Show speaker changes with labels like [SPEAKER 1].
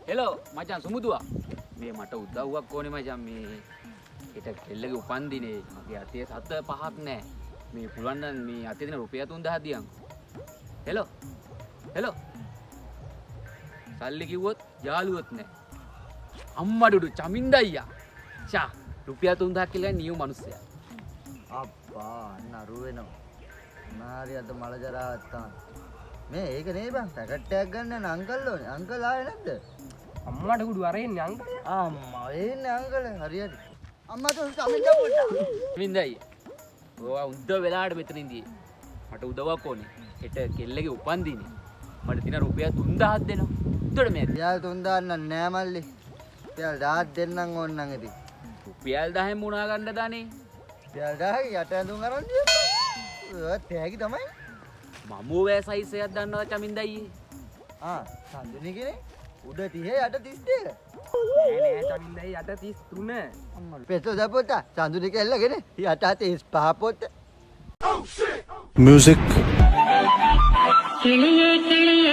[SPEAKER 1] Hello මචං සුමුදුවා, මේ මට උදව්වක් ඕනේ මචං. මේ හෙට කෙල්ලගේ උපන්දිනේ. මගේ අතේ සත පහක් නෑ. මේ පුළුවන් නම් මේ අතේ තියෙන රුපියල් 3000 දියන්. හෙලෝ හෙලෝ, සල්ලි කිව්වොත් යාළුවොත් නෑ. අම්මඩුඩු චමින්ද අයියා, ෂා, රුපියල් 3000ක් කියලා නියම මනුස්සයා.
[SPEAKER 2] අප්පා, අන්න අරු වෙනවා. මොනාරි අද මල ජරාවක් තමයි. මේ ඒක නේ බං, පැකට් එකක් ගන්න යන අංකල් ඕනේ. අංකල් ආවේ නැද්ද?
[SPEAKER 3] අම්මට කුඩු, අර එන්නේ අංකල්.
[SPEAKER 2] අම්මා, එන්නේ අංකල්. හරි හරි. අම්මා තෝ චමින්ද පොඩ්ඩක්.
[SPEAKER 1] චමින්ද අයියා, ඔයා උද්ද වෙලාවට මෙතන ඉඳී. මට උදව්වක් ඕනේ. හෙට කෙල්ලගේ උපන්දිනේ. මට තියෙන රුපියල් 3000ක් දෙනවා. උද්දට මේ
[SPEAKER 2] රුපියල් 3000 නම් නෑ මල්ලි. රුපියල් 1000ක් දෙන්නම් ඕන නම් ඉතින්.
[SPEAKER 1] රුපියල් 10න් මුණා ගන්න දානේ.
[SPEAKER 2] රුපියල් 1000 යට ඇඳුම් අරන් දියපන්. ඔය තෑගි තමයි.
[SPEAKER 1] මම ඔය සයිස් එකක් දන්නවා චමින්ද අයියේ.
[SPEAKER 2] ආ, සඳුනිකනේ උඩ 30 යට 32.
[SPEAKER 3] නෑ නෑ චමින්ද අයියේ, යට 33.
[SPEAKER 2] අම්මා, පෙතෝ දපොත සඳුනික එල්ලගෙන යට 35 පොත.
[SPEAKER 4] Music.
[SPEAKER 5] கிளியே கிளியே.